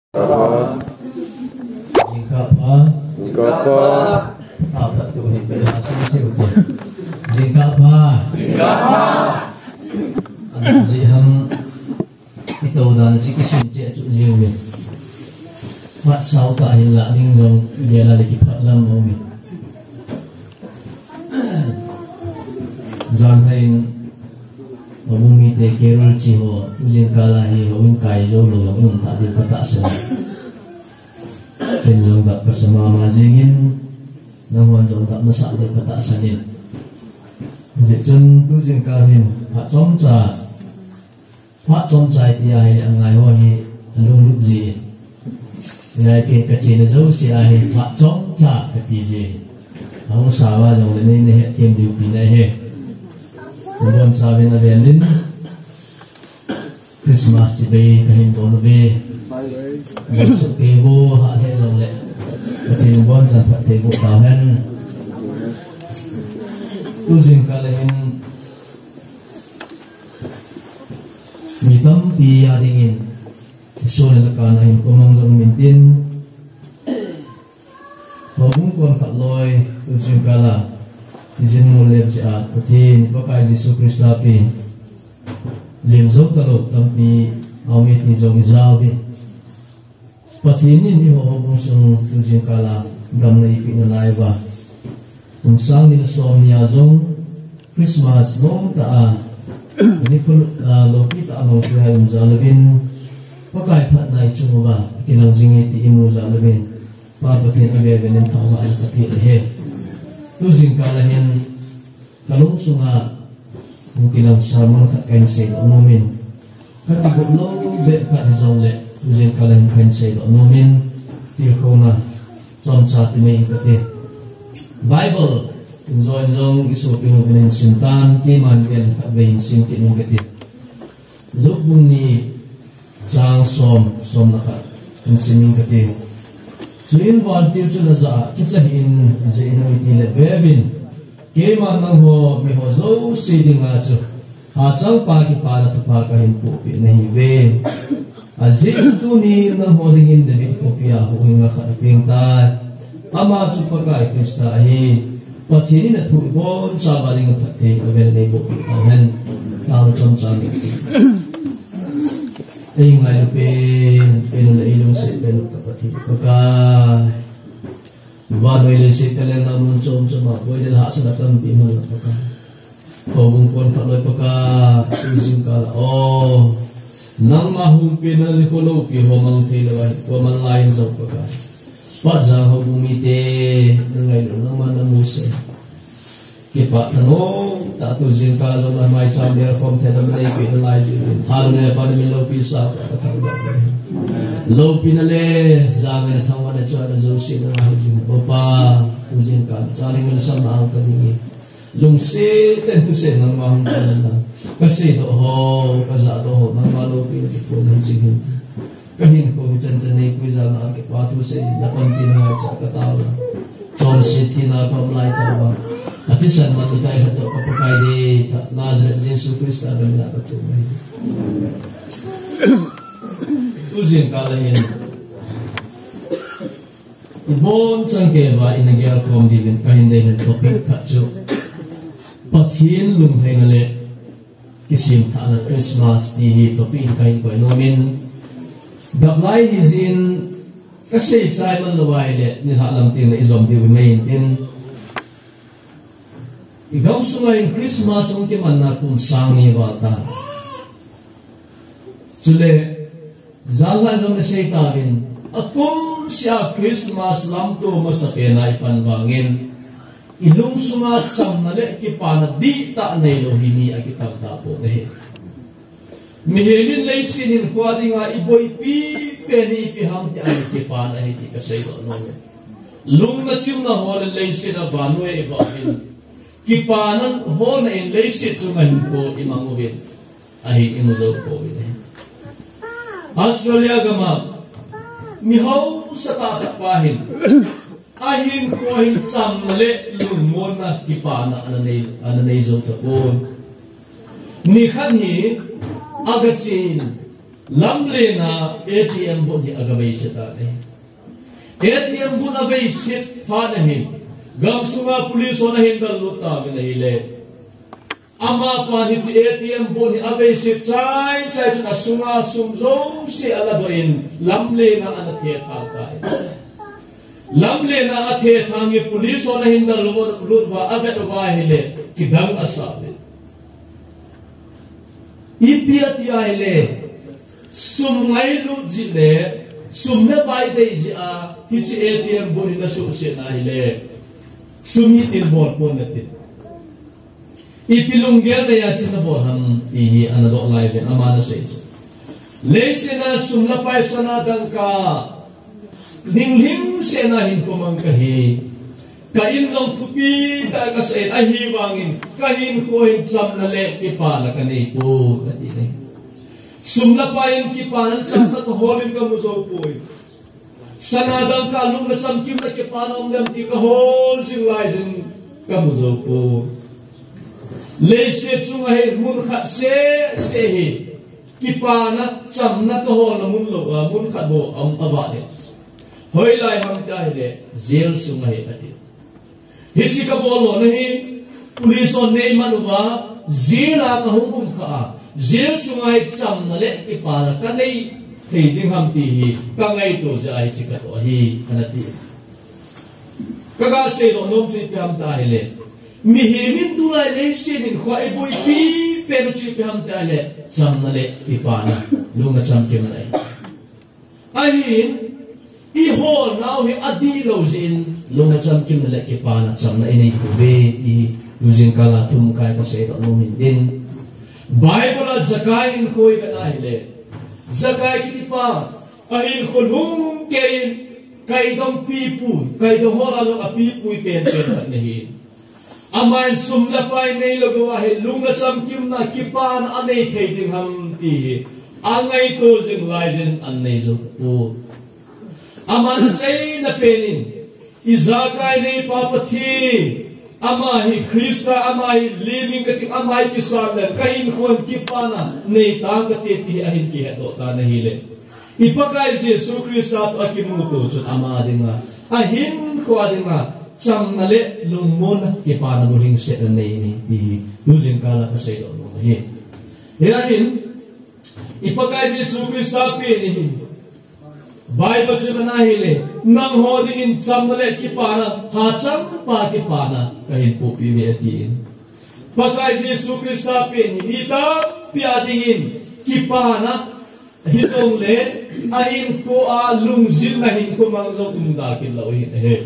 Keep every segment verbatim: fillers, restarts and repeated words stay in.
Jingkah pha. Jingkah pha. Jingkah pha. Jingkah pha. Jingkah pha. Ito dan chu kisin cheh chu jing uvin. Phat sao tah hin la ding jong gel a le kiphat lam um in. Jan hin houbung mite carol chi ho, tu jingkah a hi houin kai jou lou jong i um ta diu ka tahsan. Ken jong dap ka sa mama jing in, nanghon jong dap na sa diu ka tahsan in. Hijeh chun tu jingkah hin phat chomcha Phat chomcha i ti a hi le angai ho hi alunglut ji. Ngai ke ka chena jouse a hi phat chomcha ka ti ji. Ahung sao a jong le nei na hethem diu tina ahi. Nabonchauvin avel in Christmas chibai kahin bol uve. Bol suk kei bou, hah le jong le Pathen in bonchan phatthei boh tauhen. Tu jingkah a hin Mi tampi a dingin, Isol le Nakan a hin koimang jong um intin, houbung kon khat loi, tu jingkah a, tijin mun lep jeh a, Pathen, Pakai Jesu Christa pen, lim jou talou tampi, aum e ti jong i jao uvin. Pathen in eiho houbung sung tu jingkah a damna eipeh nalai uva. Kum sang ni le som ni a jong Christmas lom tah a, nikho, ah, loupi tah a lungput a um jal uvin, Pakai phatna i chung uva, kilang jing e ti i mu jal uvin, Pa Pathen a veve in thangvahna ka pe ahi. Tu jingkah a hin, Ka lungsunga hung kilang sermon khat kahin seidoh nom in, ka kigot lou beh khat hijongle, tu jingkah a hin kahin seidoh nom in, tilkhouna chomcha ti mai in kati. Bible in jong in jong i sopi hon in hin sim tan, keiman vel khat vei hin sim kit in kati. Luke bung ni chang som, som le khat, hin sim in kati. Chuin vantil chun ajah a, kicha hih in, ijeh inem itile, veuvin, keiman nangho miho jouse dinga chu, hachangpa kipana thupha kahin pohpeh nahiuve. Ajeh chu tuni nangho dingin David khopia huhhing khat apeng tai. Ama chu Pakai Christa ahi. Pathen in athu ibonchauva dinga phatthei avel in eiboh peh tauhen. Tao chomcha ni. Eingailu pen, pen u le eilungset pen u ka Pathen Pakai. Vannoi leiset ka leng nang mun chom chom a, boi le hahsatna tampi man la Pakai. Houbung kon khat loi Pakai, tu jingkah a, o, nangma hung penna nikho loupi ho mang thei lou ahi, koiman lai in jong Pakai. Patjang houbung mite, na ngailu, nangman na musit. Kipah thanom tah a tu jingkah a jong na maicham bel khom thei na neipeh nalai jeh in. Hallelujah, Pa na min loupi sah uva ka thangvah uve. Loupina le, jangaina, thangvahna, chuhna jouse na ngai jing. O Pa, tu jingkah a, chale ngen sam na ang ka ding e. Lungset tah in thusei nangma hung pan na. Ka seidoh ho, ka jahdoh ho, nangma loupina kiphong na hi jing hen. Ka hinkho hi chanchan neipui jal a kipa thusei in na panpina ngaicha ka taona. Chonset thina ka um lai tah uva. Athisan man u Taikhantah ka Pakai deitah Nazareth Jesu Christa min a ka thum ahi. Tu jingkah a hin. Ibonchauva ina gelkhom diuvin kahin dei lhen topic khat chu Pathen lungheina le kisemthahna Christmas ti hi topic in kahin koi nom in, daplai hi jin ka seichai man lou ahile, nilhah lam teng le ijom diu mai intin. I gamsunga hin Christmas hung kimanna kum sang ni val tan. Chule, janlhah jong na sei tauvin, akumseh a Christmas lamto masapen a i pan vangin, i lungsunga chamna le kipana dihtah neilou hi mi akitam tapon ahi. Mihem in leiset hinkho a dinga iboipi pen hi ipi ham ti a kipana ahi ti kaseidoh nom e. Lungna chimna ho le leiset a vannoi a iva uvin, kipana hona in leiset chunga hinkho imang uvin, ahin imu jou pouvin ahi. Australia gam a mi hausa tah khat pa hin, ahinkho hin chamna le lungmonna kipana ana nei, ana nei jou tapon. Nikhat hi aga chen, Lamlen a A T M booth hi aga veiset tan ahi. A T M booth aveiset phat ahin, gamsunga police hon ahin dallut tauvin ahile, amapan hiche A T M booth hi aveiset chaichai chun asunga sum jouse aladoh in lamlen a ana thethang tai. Lamlen a athethang hi police hon ahin dallut uva avet uva ahile kidang asah uve. Ipi ati ahile, sum ngailut jeh le sum le pai dei jeh a hiche A T M booth hi nasuhset na ahile, sum hi tin bol pon nate. Ipi lunggel nei a hiche nabol ham ti hi ana doh lai uvin, aman asei chu, leiset a sum le pai, sana dangka, ninglhing sehna hinkho mang kahi. Ka in jong thupi tah a kasa in, ahivangin ka hinkho hin chamna le kipana kanei poi, ati ahi. Sum le pai in kipana le chamna kahol in kamu jou poi. Sana dangka, lungna chamkimna, kipana um dem ti kahol jing lai jin kamu jou poi. Leiset chunga hi mun khat seh seh hi kipana, chamna kaholna mun lou, ah, mun khat bou aum, avat e. Hoilai ham ti ahile, jail sunga ahi, ati. Hiche kabol lona hi police hon neiman uva, jail a kahung um kha a, jail sunga hi chamna le kipana kanei thei ding ham ti hi kangaito jeh a hiche katoh ahi, ana ti. Kaga seidoh nom chu ipi ham ti ahile, mihem in tulai leiset hinkho a iboipi pen chu ipi ham ti ahile, chamna le kipana, lungna chamkimna ahi. Ahin, iholnau hi adihlou jeh in, lungna chamkimna le kipana, chamna inei pouve ti hi tujingkal a thumkai kaseidoh nom hin tin. Bible a Zakai hinkho ivet ahile, Zakai kitipa, ahinkho lhumkei in, kaidong pipui, kaidong hol a jong apipui penpen khat ana hi. Aman sum le pai neilou uva hi lungna chamkimna, kipana anei thei ding ham ti hi angaito jing lai jin anei jou tapoi. Aman achaina pen in, ijakai neipa Pathen, ama hi Christa, ama hi lim in kati, ama hi kisan le kahinkho in kipana neitang kate ti hi ahin kihetdoh tan ahile, i Pakai Jesu Christa toh akimuto chun ama dinga, ahinkho a dinga chamna le lungmonna, kipana, bulhingsetna nei ahi ti hi tujingkal a kaseidoh nom ahi. Hia hin, i Pakai Jesu Christa pen ahi. Bible chun ana hile, nangho dingin chamna le kipana, hachangpa kipana kahin pohpeh uve, atin. Pakai Jesu Christa pen hi mi tampi a dingin kipana hijongle, ahinkho a lungjilna hinkho mang jong umda kit lou ahin ahi.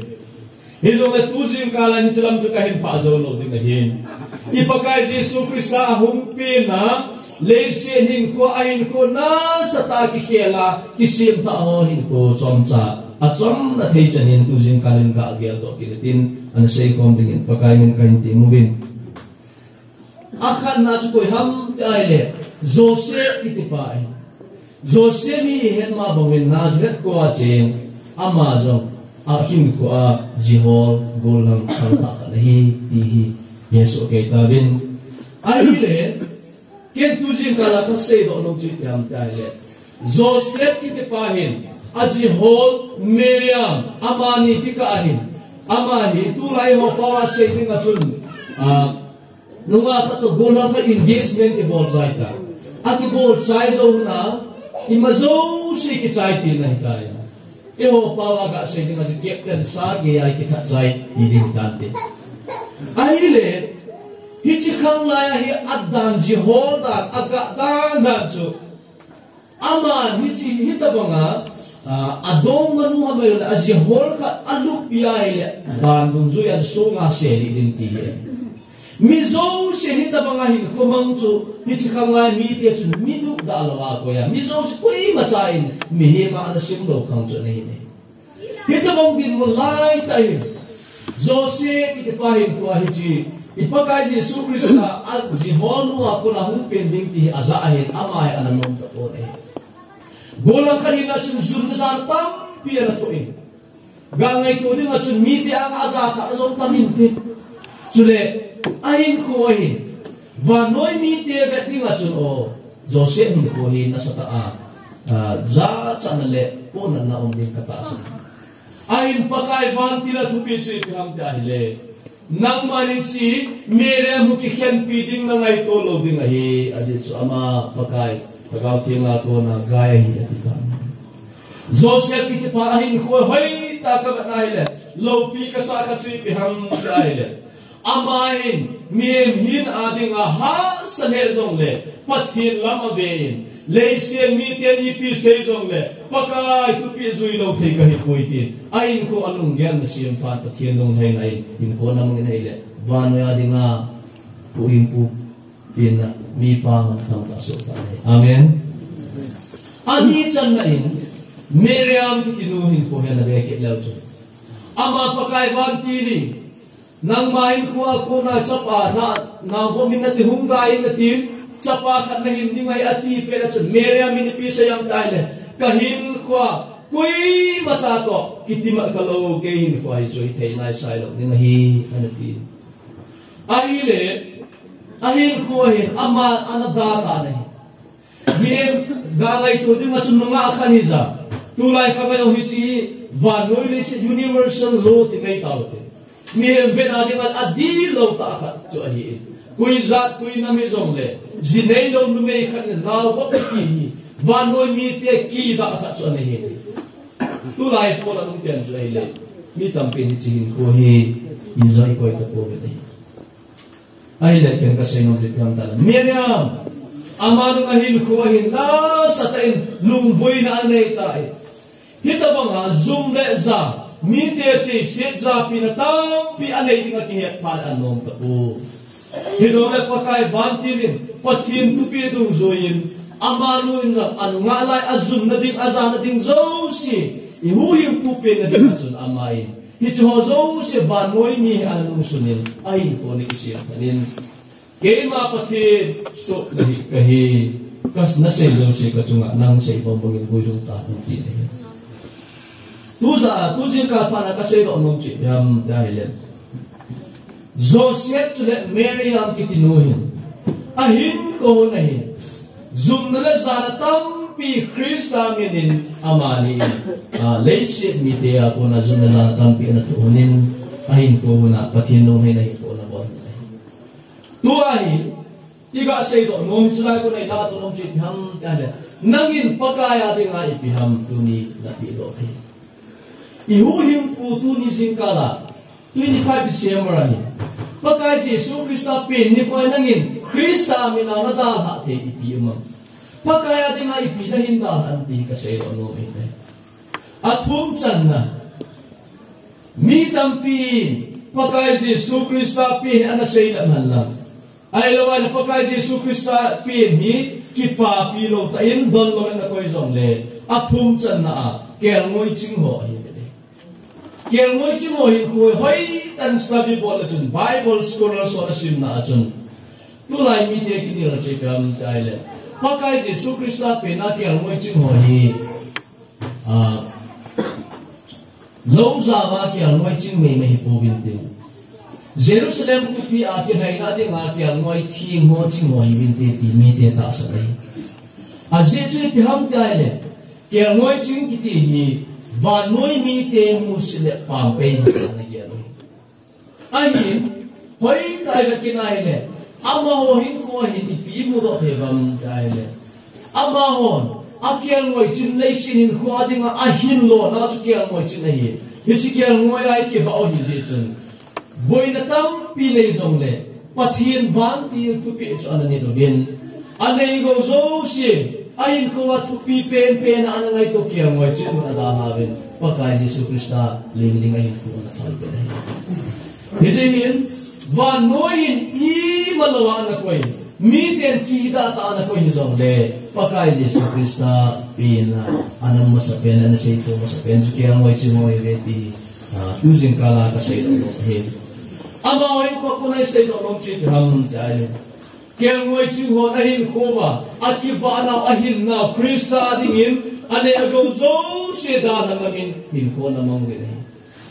Hijongle tujingkal a hiche lam chu kahin phah jou lou ding ahin. I Pakai Jesu Christa ahung pen a, leiset hinkho, ahinkho nasatah a kikhel a, kisemthah ho hinkho chomcha achomna thei chan in tujingkal in kageldoh kit in tin, ana seikhom dingin Pakai min kahin temuvin. Akhatna chu koi ham ti ahile, Joseph kitipa ahi. Joseph hi ihet ma bangin Nazareth khoa cheng, ama jong ahinkho a jihol gollhang thangtah khat ahi ti hi ihesoh kei tauvin. Ahile, ken tujingkal a kaseidoh nom chu ipi ham ti ahile, Joseph kitipa hin ajihol Miriam, amani kikah ahin, ama hi tulai ho pao a sei dinga chun, ah, nungah khat toh gollhang khat engagement kibol chai ta. Akibol chai jou na, ima jouse kichai tina ahitai. Eiho pao a gasei dinga chu captain sa gei a kithat chai ti ding tante. Ahile, hiche khanglai a hi adan, jihol dan, aga dan dan chu, aman hiche hitabanga, ah, adongmanu ham ahilou le, ajihol khat aluppi ahile, ban dungjui a songa selih ding ti hi. Mi jousen hitabanga hinkho mang chu, hiche khanglai mite chun mi dupdah louva akoi a, mi jouse koimacha in mihem a ana simlou khang chu ana hi ne. Hitabang dinmun laitah in, Joseph kitipa hinkho a hiche, i Pakai Jesu Christa ajihol nu a kona hung pen ding ti hi ajah ahin, ama hi ana nom tapon ahi. Gollhang khat hina chun jumna jana tampi ana thoh in, ga ngaito dinga chun mite anga ajachatna jong tam inte. Chule, ahinkho ahin, vannoi mite vet dinga chun, o, Joseph hinkho hi nasatah a Ah, jachatna le ponatna um ding katahsan. Ahin Pakai vantil a thupi chu ipi ham tia ahile, nangman hiche Mary a mu kikhenpi ding nangaito lou ding ahi, ajeh chu ama Pakai Lhagao Theng a kona gai ahi ati tan. Joseph kitipa ahinkho hoitah a kavet na ahile, loupi kasah khat chu ipi ham tia ahile, ama hin mihem hina dinga hahsa lheh jongle Pathen lam ave in, leiset miten ipi sei jongle Pakai thupeh jui lou thei kahipoi tin, ahinkho a lunggel na sem phat Pathen lunglhaina in hinkho ana mang in ahile, vannoi a dinga huhhingpu penna mipa mantam tah asoh tan ahi. Amen. Ani channa in Miriam kitinu hinkho hi ana ve kit leu chun, ama Pakai vantil in, nangma hinkho a kona chapa na, naovuh min nati hung gai in natin, chapa khat nahin ding ahi ati pet a chun, Miriam in ipi asei ham tia ahile, kahinkho a koima cha toh kitimat khalou, kei hinkho a hi chu hithei naisai lou ding ahi, ana ti. Ahile, ahinkho hin ama ana da tan ahi. Mihem ga ngaito dinga chun nungah khat hija. Tulai kha ngai jong hiche hi vannoi leiset universal law ti nei taute. Mihem vetna dinga adih lou tah khat chu ahi. Koi jat koi nam hijongle, ji neilou numei khat in naovuh kiti hi vannoi mite kidah khat chu ana hi. Tulai pon a um pen chu ahile, mi tampin hiche hinkho hi ijat koi tapouve. Ahile ken kasei nom chu ipi ham tia ahile, Miriam, amanu ahinkho a hin nasatah in lungboina anei tai. Hitobanga jum le ja, mite seiset japina tampi anei ding akihet phat le anom tapoi. Hijongle Pakai vantil in, Pathen thupeh dungjuiyin, amanu in jong anungah lai, ajumna ding, ajana ding jouse, ihuhhingpu penna dinga chun ama in hiche ho jouse vannoi mi hi ana lungsun in, ahinkho ana kisem lhon in, keima Pathen soh nahi kahi, ka, nasei jouse kachunga nang sei bang bangin guilhung tan, ati ahi. Tuja, tu jingkah phat a kaseidoh nom chu ipi ham tia ahile, Joseph chule Miriam kitinu hin ahinkho na hin jumna le jana tampi Christa min in amani in, a, leiset mite a kona jumna jana tampi ana thoh lhon in, ahinkho hon a Pathen lunglhaina hinkho ana bol lhon ahi. Tua hi iga seidoh nom, hiche lai kona ilah doh nom chu ipi ham tia ahile, nangin Pakai a dinga ipi ham tuni napehdoh thei. Ihuhhingpu tuni jingkah a, twenty-five December ahi. Pakai Jesu Christa pen nikho a nangin Christa min a nadalhah thei ipi um am? Pakai a dinga ipi nahin dalhah am ti kaseidoh nom ahi. Athum channa, mi tampin Pakai Jesu Christa pen hi ana seilep henlang, ahilou ahile Pakai Jesu Christa pen hi kipapi lou tah in donlou in ana koi jongle, athum channa a kelngoi ching ho ahi. Kelngoi ching ho hinkho hoitah in study bol le chun, Bible scholars ho ana simna a chun, tulai mite kinel chu ipi ham tia ahile, Pakai Jesu Christa pen a kelngoi ching ho hi, a, lou jao a kelngoi ching meimei hipouvin tin, Jerusalem khopi a kilhaina dinga kelngoi theng ho ching ho ahiuvinte ti mite tahsan ahi. Ajeh chu ipi ham tia ahile, kelngoi ching kiti hi vannoi mite musit le pampeina ana gel ahi. Ahin, hoitah a ivet kit a ahile, amaho hinkho a hin ipi imudoh thei uvem tia ahile, amahon akelngoi ching, leiset hinkho a dinga ahin lona chu kelngoi ching ahi. Hiche kelngoi a ikivah u ahijeh chun, boina tampi nei jongle, Pathen vantil thupeh chu ana nit uvin, anei gou jouse, ahinkho a thupi penpen a ana ngaito kelngoi ching hon adalha uvin, Pakai Jesu Christa lim dinga hinkho ana thal pen ahi. Hijeh hin, vannoi in imalou a ana koi, miten kidah tah a ana koi hijongle, Pakai Jesu Christa pen a ana um masapen, ana seitho masapen chu kelngoi ching ho ahiuve ti, a, tu jingkah a kaseidoh nom ahi. Amaho hinkho a kona iseidoh nom chu ipi ham tia ahile, kelngoi ching hon ahinkho uva, akivah nau, ahin nau, Christa a dingin anei agou jouse dalha ngam in hinkho ana mang uvin ahi.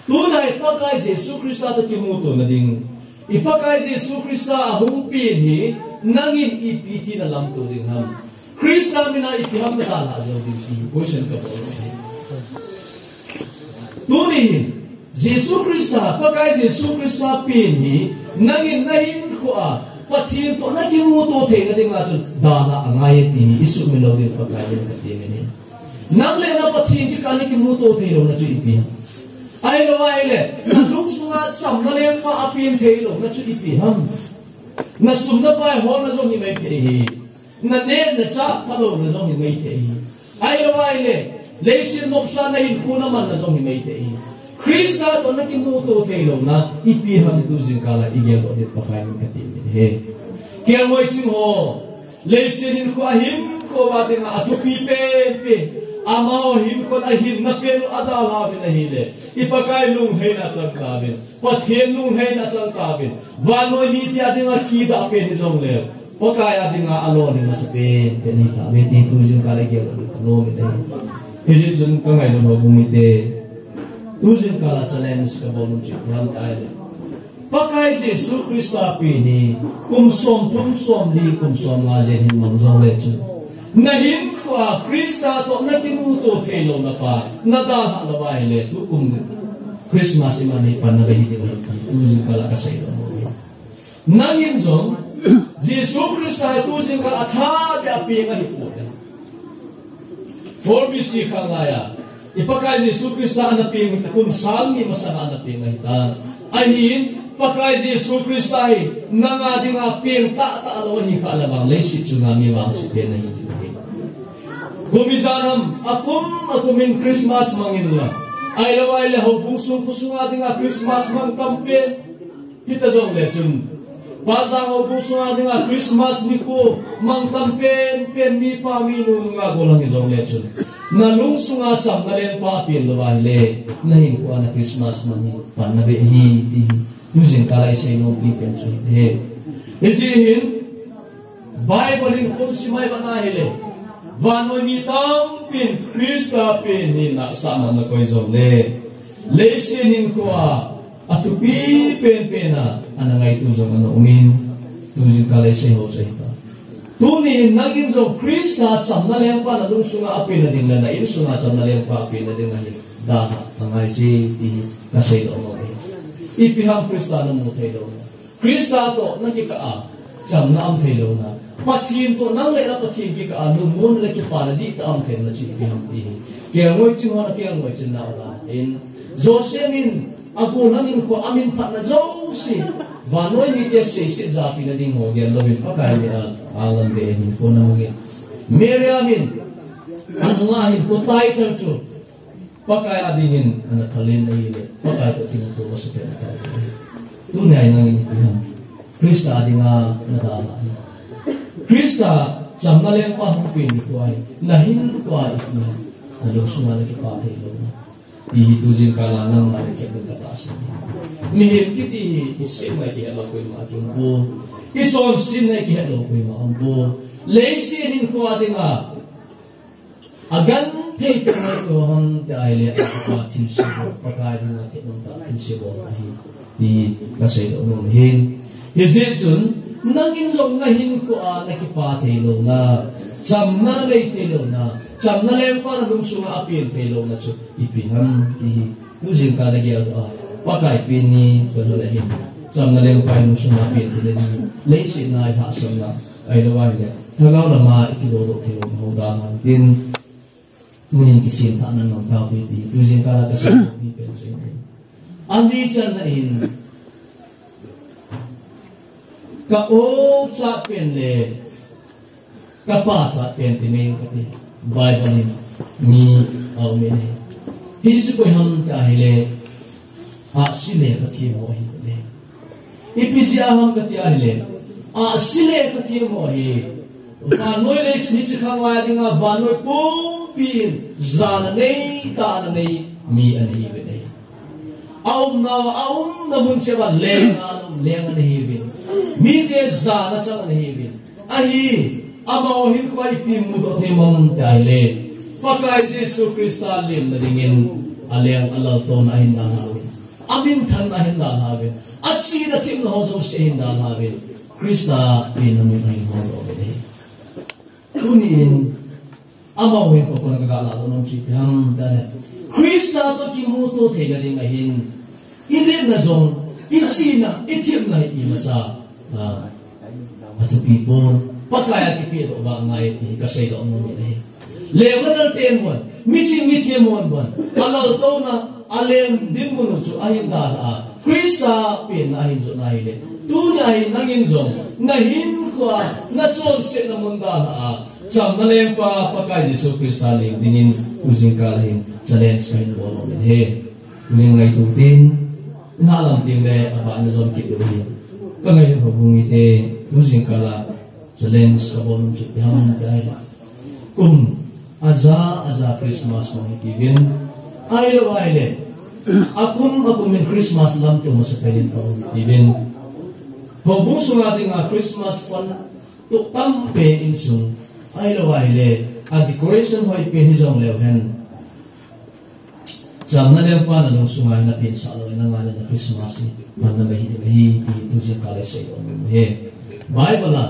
Tuna i Pakai Jesu Christa toh kimutona ding, i Pakai Jesu Christa ahung pen hi nangin ipi tin nalamto ding ham? Christa mina ipi ham nadalha jou ding ti question kabol ahi. Tuni hin, Jesu Christa, Pakai Jesu Christa pen hi, nangin nahinkhoa, Pathen toh nakimuto theina dinga chun, dalha angai e ti hi, isuhmil lou ding Pakai min kati ahi. Nang le na Pathen kikah a nakimuto thei louna chu ipi ham. Ahilou ahile, nalungsunga chamna lengpa apen thei louna chu ipi ham. Nasum napai holna jong himai thei hi. Naneh nachah pha louna jong himai thei hi. Ahilou ahile, leiset nopsahna hinkho namanna jong himai thei hi. Christa toh nakimuto thei louna, ipi ham tu jingkah a igel doh ding Pakai min kati ahi. Kelngoi ching ho, leiset hinkho ahinkho a dinga athupi penpen, amaho hinkho ahinna pen u adalha uvin ahile, i Pakai lunglhaina chang tauvin. Pathen lunglhaina chang tauvin. Vannoi mite a dinga kidah pen hijongle, Pakai a dinga alolhin masa penpen hitauve ti tu jingkah a igel doh ding kanom ahi. Hijeh chun kangailut houbung mite, tu jingkah a challenge kabol nom chu ipi ham itile, Pakai Jesu Christa pen hi kum somthum, somli, kum somnga jen hin mang jongle chun, nahinkhoa Christa toh nakimuto thei louna pa nadalhah lou ahile, tukum Christmas iman hi panna bei hiding ahi ti tu jingkah a kasei nom ahi. Nangin jong Jesu Christa hi tu jingkah a atha beh a peng ahipoi. Four B C khang laiya, i Pakai Jesu Christa ana peng hi kum sang ni masanga ana peng ahitan. Ahin, Pakai Jesu Christa hi nanga dinga peng tahtah lou ahi khah le vang leiset chunga mi vangse pen nahi ding ahi. Kum ijat ham, akum akumin Christmas mang inlang, ahilou ahile houbung sung khosunga dinga Christmas mang tam pen hita jongle chun, Pajang houbung sunga dinga Christmas nikho mang tam penpen mipa minu nunga gollhang hijongle chun, nalungsunga chamna lengpa apen lou ahile, nahinkhoa na Christmas mang hi panna bei ahi ti hi tu jingkah a isei nompi pen chu ahi. Hijeh hin, Bible hinkho chu simai vat ahile, vannoi mi tampin Christa pen hi nahsahna ana koi jongle, leiset hinkhoa athupi penpen a ana ngaitu jong ana umin, tu jingkah a isei ho chu ahitai. Tuni hin nangin jong Christa chamna lengpa nalungsunga apenna ding le na insunga chamna lengpa apenna ding ahi, dalha angaije ti hi kasei doh nom ahi. Ipi ham Christa namu thei louna, Christa toh nakikah a chamna aum thei louna, Pathen toh nang le na Pathen kikah a lungmonna le kipana dihtah aum theina chu ipi ham ti hi, kelngoi ching hon akelngoi chin nau dan in, Joseph in agollhang hinkhoa amin phatna jouse, vannoi mite seiset japina ding ho gel louvin Pakai min a alam beh in hinkho ana mangin, Mary a min anunga hinkho title chu Pakai a dingin ana phalin ahile, Pakai toh kimuto masa pen ahitai. Tunia nangin ipi ham, Christa dinga nadalha hi, Christa chamna lengpa hung pen nikho hi nahinkhoa ipi ham, nalungsunga nakipah thei louna, ti hi tu jingkah a nangma le kei in katahsan ahi. Mihem kiti hi isemna ikihet lou koima kiumpoi. Ichonsetna ikihet lou koima aumpoi. Leiset hinkhoa dinga agenthei pen ngai koi ham ti ahile, akipa thilse bol, Pakai dinga thil umtah thilse bol ahi ti kasei doh nom ahin. Hijeh chun, nangin jong nahinkhoa nakipah thei louna, chamna nei thei louna, chamna lengpa nalungsunga apen thei louna chu ipi ham ti hi tu jingkah a geldoh a, Pakai pen ni kalhon ahin, chamna lengpa nalungsunga apen theina ding, leiset a ilhahsamna, ahilou ahile lhagao lama ikidodoh thei lou ho dan ham tin, tunin kisem thahna nangtauve ti tu jingkah a kasei nompi pen chu ahi. Ani channa in, ka-o chat pen le kapachat pen ti mai in kati, Bible in mi aumin ahi. Hiche chu koi ham ti ahile, ahsi le kathem ho ahi. Ipi jeh a ham kati ahile, ahsi le kathem ho hi, vannoi leiset hiche khanglai dinga vannoi pumpi in jana nei, tahna nei mi ana hiuvin ahi. Aumnauva, aumna mun cheh uva leng a ana um leng ana hiuvin, mite jana chang ana hiuvin ahi. Amaho hinkhoa ipi mudoh thei ham ti ahile, Pakai Jesu Christa lemna dingin aleng alaltouna ahin dalhauvin, aminthanna ahin dalhauvin, achihna themna ho jouse ahin dalhauvin, Christa pen a mun ahin hondoh uvin ahi. Tunin, amau hin koi koi a ka ga ladoh nom chu ipi ham tile, Christa toh kimuto theina ding ahin, i letna jong, i chihna, i themna hi imacha, ah, athupi pon, Pakai a kipedoh vang angai ti hi ka seidoh nom in ahi. Lengpa lal ten hon, miching mithem hon bon, alaltouna, alen dinmun u chu ahin dalha a, Christa penna ahin jotna ahile, tunia hi nangin jong, na hinkhoa, na chonsetna mun dalha a, chamna lengpa Pakai Jesu Christa ling dingin, tu jingkah hin challenge kahin bol nom in ahi. Tuni ngaito tin, nalam tin le, abana jom kit diu ahi. Ka ngai ho bung ite, tu jingkah a, challenge ka bol nom chu ipi ham tile, kum aja aja Christmas mang hitiuvin, ahilou ahile, akum akum in Christmas lamto masapen in ka um hitiuvin. Houbung sunga dinga Christmas fund toh tampen insung, ahilou ahile, a decoration hoipen hijong leu hen, chamna lengpa na lungsunga hin na pensah lou, na ngaina Christmas hi, man na mai hi ding ahi, ti tu jingkah le seidoh nom in ahi. Bible a,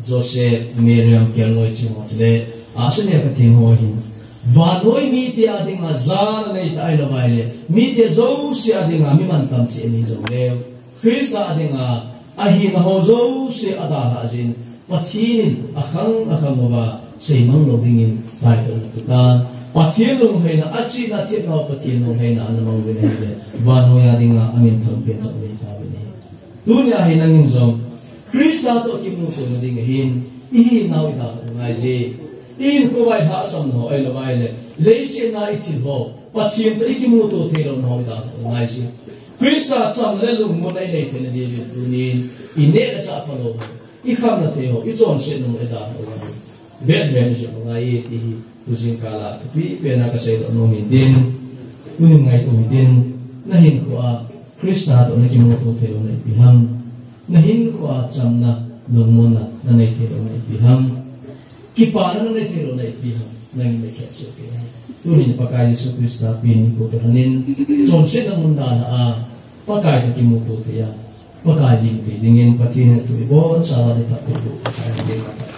Joseph, Miriam, kelngoi ching ho chule, ahsi nia ka theng ho hin, vannoi mite a dinga jana neita ahilou ahile, mite jouse a dinga mi mantam cheh ahi jong leu, Christa a dinga, ahina ho jouse adalhah jin, Pathen in akhang akhang uva, seimang lou dingin, title ana pe tan. Pathen lunglhaina, achihna themna u Pathen lunglhaina ana mang uvin ahile, vannoi a dinga, amin thangpen jong anei tauvin ahi. Tunia hi nangin jong, Christa toh kimuto na ding ahin, i hinau i dalha u angaije. I hinkho vai lhahsamna ho, ahilou ahile, leiset a i thil ho, Pathen toh i kimuto theilouna ho i dalha u angaije. Christa chamna le lungmonna i nei theina diuvin tunin, i neh le chah phalou ho, i khamna thei ho, i chonsetna mun i dalha u angai. Bethlehem i jot u angai ti hi, tu jingkah a thupi pena ka seidoh nom in tin, tunin ngaito hitin, na hinkhoa, Christa toh na kimuto theilouna ipi ham, na hinkhoa chamna, lungmonna, na nei theilouna ipi ham, kipana na nei theilouna ipi ham, nangin na khetsoh kit ahi. Tunin Pakai Jesu Christa pen nikho toh lhonin, chonsetna mun dalha a, Pakai toh kimuto thei a, Pakai lim thei dingin Pathen in thu ibonchauva eiphatthei boh, Pakai in eiphatthei